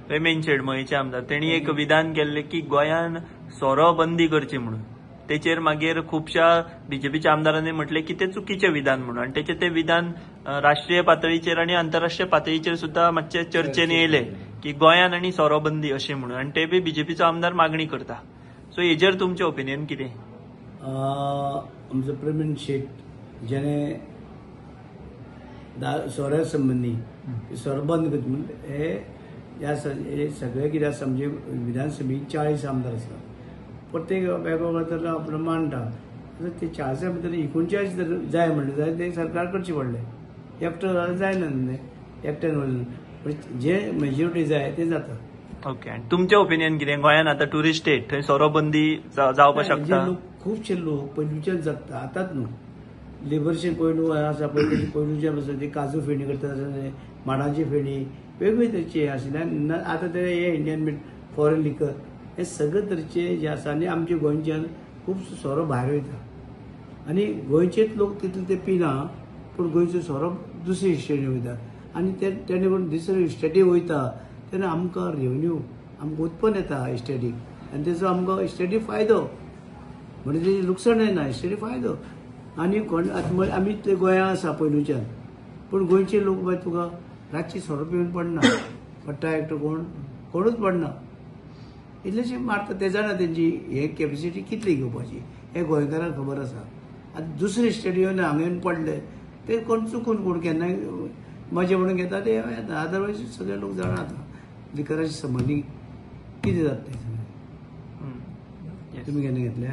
प्रवीण शेट मयेचे आमदार, तेणी एक विधान केल्लें की गोंयान सोरो बंदी करची म्हणून. तेचेर मागीर खुबश्या बीजेपीच्या आमदारांनी म्हटलें की ते चुकीचें विधान म्हणून, आनी तेचें तें विधान राष्ट्रीय पातळीचेर आनी आंतरराष्ट्रीय पातळीचेर सुद्दां मातशें चर्चेन येयलें की गोंयान आनी सोरो बंदी अशें म्हणून, आनी ते बी बीजेपीचो आमदार मागणी करता. सो हेजेर तुमचें ओपिनियन कितें? आमचो प्रवीण शेट जेणे सोऱ्या संबंदी सोरो बंद करता म्हण हे ह्या सगळे कितें आसा, म्हणजे विधानसभेक 40 आमदार आसा, प्रत्येक वेगवेगळो तर आपलो मांडटा. ते 40 भितर 39 जर जाय म्हणलें जाल्यार ते सरकार करचें पडलें, एकटो जाल्यार जायना न्ही, एकट्यान जे मेजोरिटी जाय ते जाता. ओके, आनी तुमचें ओपिनियन कितें? गोंयान आतां ट्युरिस्ट स्टेट, थंय सोरो बंदी जावपाक शकता? लोक खुबशे लोक पयलूच्यान जगता, आतांच न्हू. लिबरेशन पयलू आसा, पयलूच्यान आसा ती काजू फेणी करता, माडांची फेणी वेगवेगळे तरेचे आशिल्ल्यान आतां ते हे इंडियन मेड फॉरेन लिकर हे सगळे तरेचे जे आसा. आनी आमच्या गोंयच्यान खूब सोरो भायर वयता आनी गोंयचेच लोक तितले ते पिना, पूण गोंयचो सोरो दुसरे स्टेटी वयता आनी ते तेणे करून दुसरे स्टेटी वयता तेन्ना आमकां रेवन्यू, आमकां उत्पन्न येता स्टेटीक आनी तेचो आमकां स्टेटीक फायदो, म्हणजे तेजें लुकसाण येना, स्टेटीक फायदो. आनी कोण आतां आमी ते गोंया आसा पयलूच्यान, पूण गोंयचे लोक बाय तुका रातची सोरो पिवन पडना, पडटा एकटो कोण कोणूच पडना, इतलेशें मारता. ते जाणा तेंची हे कॅपेसिटी कितली घेवपाची हे गोंयकारांक खबर आसा. आतां दुसरे स्टेटी येवन हांगा येवन पडले ते कोण चुकून कोण केन्नाय मजा म्हणून घेता ते येता, अदरवायज सगळे लोक जाणा आतां लिकराचे संबंदी कितें जाता तें सगळें. तुमी केन्ना घेतल्या?